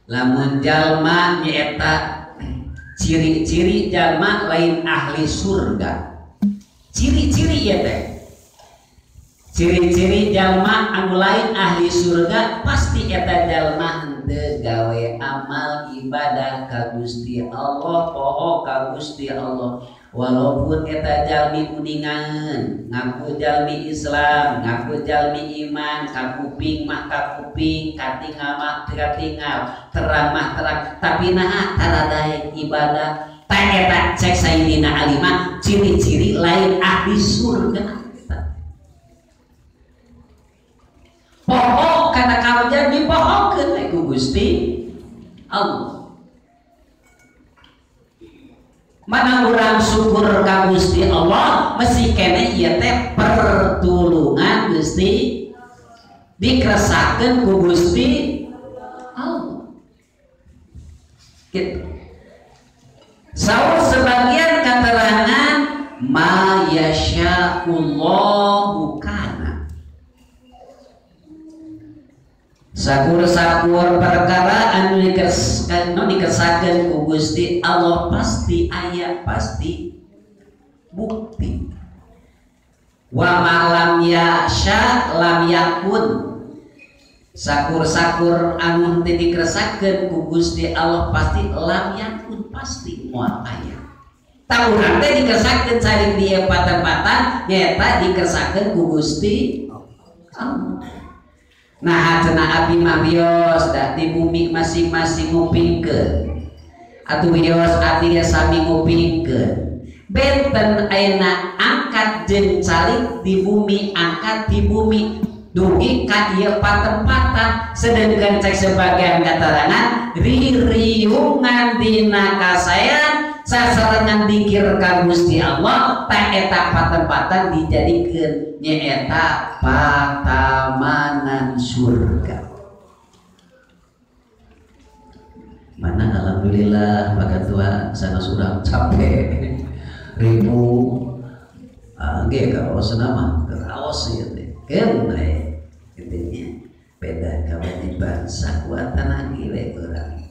Lamun jalma nyaeta ciri-ciri jalma lain ahli surga. Ciri-ciri ieu teh. Ciri-ciri jalma anu lain ahli surga pasti eta jalma henteu gawe amal ibadah ka Gusti Allah, poho ka Gusti Allah. Walaupun eta jalmi uningan, ngaku jalmi Islam, ngaku jalmi iman, kakuping mah kakuping, katingal mah katingal, terang mah terang, tapi naha taradaek ibadah. Tah eta cek Sayyidina Ali mah ciri-ciri lain ahli surga. Poho kana karunya dipohokeun we ku Gusti Allah. Mana urang syukur ka Gusti Allah mesti kene ieu teh pertulungan Gusti dikeresakeun ku Gusti Allah. Gitu. Saur sebagian keterangan ma yasha'ullahu kana. Sakur-sakur perkara anu dikesakeun ku Gusti Allah pasti aya, pasti bukti. Wa ma lam yasha lam yakun. Sakur-sakur anu teu dikesakeun ku Gusti Allah pasti lam yakun, pasti moal aya. Tah urang teh dikesakeun cari di patempatan nyaeta dikesakeun ku Gusti Allah. Nah cenah abdi mah wios da di bumi masing-masing ngupingkeun. Atuh wios abdi ge sami ngupingkeun. Benten ayeuna angkat jeung calik di bumi, angkat di bumi dugi ka ieu patempatan. Sedengkeun cek sebagian katerangan ririungan dina kasaean sasarengan dikir ka Gusti Allah tah eta patempatan dijadikeun nyaeta patamanan surga. Mana alhamdulillah Pak Ketua sanes urang capek ribu ge kaosna mah kaos ieu teh keun we kitu nya beda kawajiban sakuatan lagi we urang.